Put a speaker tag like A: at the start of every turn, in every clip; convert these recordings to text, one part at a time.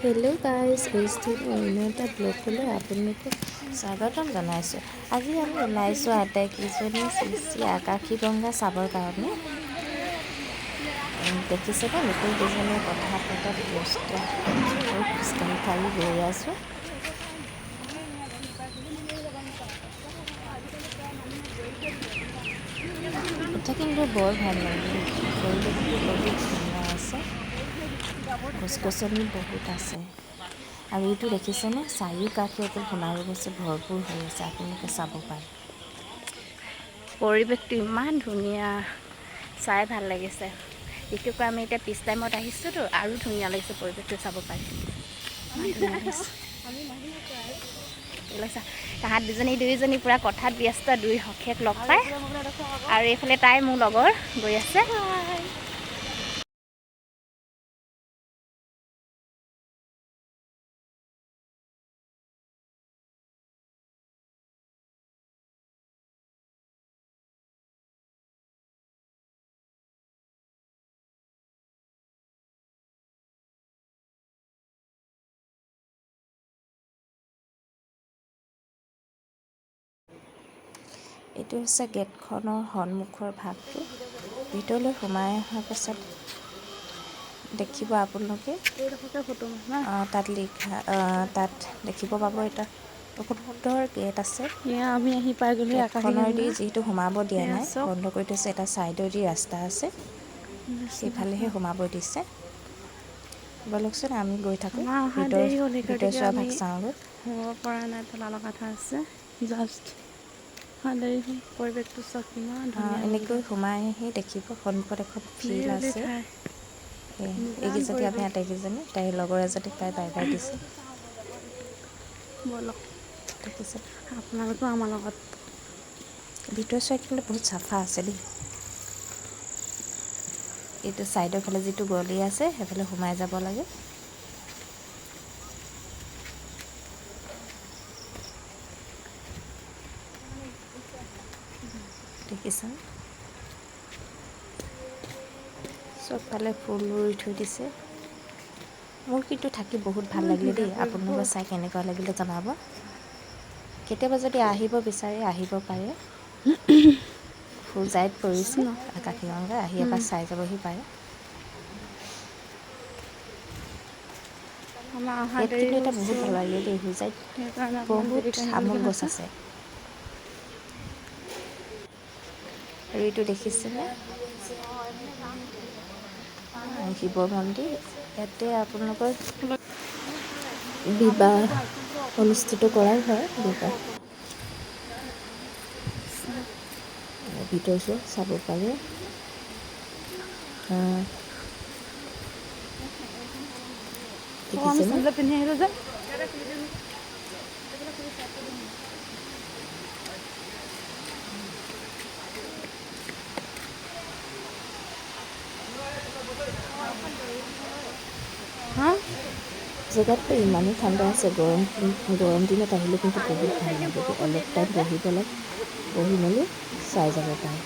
A: Hello' guys, H অন্য এটা ব্লগলৈ আপোনালোকক স্বাগতম জনাইছোঁ। আজি আমি ওলাইছোঁ আটাইকেইজনী শ্ৰী শ্ৰী আকাশী গংগা চাবৰ কাৰণে। দেখিছেনে, গোটেইকেইজনীয়ে কথা পতাত ব্যস্ত আৰু খোজকাঢ়ি কাঢ়ি গৈ আছোঁ। এতিয়া কিন্তু বৰ ভাল লাগিলে। পৰিৱেশটো বহুত ধুনীয়া আছে, গছ গছনি বহুত আছে। আৰু এইটো দেখিছেনে, চাৰিওকাষে অকল সোণাৰু গছে ভৰপূৰ হৈ আছে, আপোনালোকে চাব পাৰে।
B: পৰিৱেশটো ইমান ধুনীয়া, চাই ভাল লাগিছে। বিশেষকৈ আমি এতিয়া পিছ টাইমত আহিছোঁতো, আৰু ধুনীয়া লাগিছে পৰিৱেশটো, চাব পাৰি, ইমান ধুনীয়া লাগিছে। লৈছা তাহাঁত দুজনী দুয়োজনী পূৰা কথাত ব্যস্ত, দুই সখীয়েক লগ পাই। আৰু এইফালে তাই মোৰ লগৰ গৈ আছে।
A: এইটো হৈছে গেটখনৰ সন্মুখৰ ভাগটো। ভিতৰলৈ সোমাই অহাৰ পাছত দেখিব আপোনালোকে তাত লিখা, তাত দেখিব পাব এটা বহুত সুন্দৰ গেট আছে।
B: আমি আহি পাই গ'লো।
A: গেটখনেদি যিহেতু সোমাব দিয়া নাই, বন্ধ কৰি থৈছে। এটা ছাইডেদি ৰাস্তা আছে, সেইফালেহে সোমাব দিছে। ব'লকচোন, আমি গৈ থাকোঁ, ভিতৰ ভিতৰ চোৱা ভাগ চাওঁগৈ।
B: সোমাব পৰা নাই, তলা লগাই থোৱা আছে। জাষ্ট দেৰি হ'ল। পৰিৱেশটো চাওক, কিমান ধুনীয়া।
A: এনেকৈ সোমাই আহি দেখিব সন্মুখত এখন ফিল্ড আছে। এইকেইজনী আমি আটাইকেইজনী, তাইৰ লগৰ এজনীক পাই বাই বাই দিছে।
B: ব'লক।
A: দেখিছে।
B: আপোনালোকেও আমাৰ লগত।
A: ভিতৰ চোৱা কিন্তু বহুত চাফা আছে দেই। এইটো ছাইডৰ ফালে যিটো গলি আছে, সেইফালে সোমাই যাব লাগে। দেখিছা, চবফালে ফুল ৰুই থৈ দিছে। মোৰ কিন্তু থাকি বহুত ভাল লাগিলে দেই। আপোনালোকে চাই কেনেকুৱা লাগিলে জনাব। কেতিয়াবা যদি আহিব বিচাৰে, আহিব পাৰে। হোজাইত পৰিছে আকাশী গংগা, আহি এবাৰ চাই যাবহি পাৰে। ইয়াত কিন্তু এটা বহুত ভাল লাগে দেই। হোজাইত বহুত তামোল গছ আছে। আৰু এইটো দেখিছেনে, শিৱ মন্দিৰ। ইয়াতে আপোনালোকৰ বিবাহ অনুষ্ঠিত কৰাও হয়, বিবাহ। ভিতৰ চোৱা চাব পাৰে। দেখিছেনে?
B: পিন্ধি আহিলোঁ যে।
A: জেগাটো ইমানেই ঠাণ্ডা আছে, গৰম গৰম দিনত আহিলে কিন্তু বহুত ভাল লাগিব। অলপ টাইম বহি পেলাই, বহি মেলি চাই যাব পাৰে।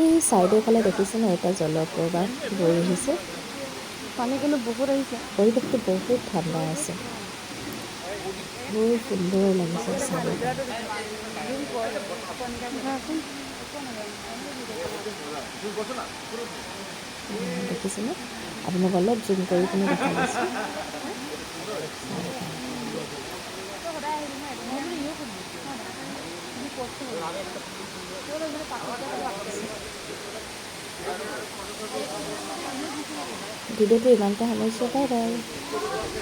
A: এই চাইডৰ ফালে দেখিছেনে, এটা জলপ্ৰপাত বৈ আহিছে।
B: পানী কিন্তু বহুত আহিছে।
A: পৰিৱেশটো বহুত ঠাণ্ডা আছে, বহুত সুন্দৰ লাগিছে চাব। দেখিছেনে, আপোনাক অলপ জুম কৰি পিনে দেখাই দিছোঁ। ভিডিঅ'টো ইমানতে সামৰিছোঁ। Bye bye.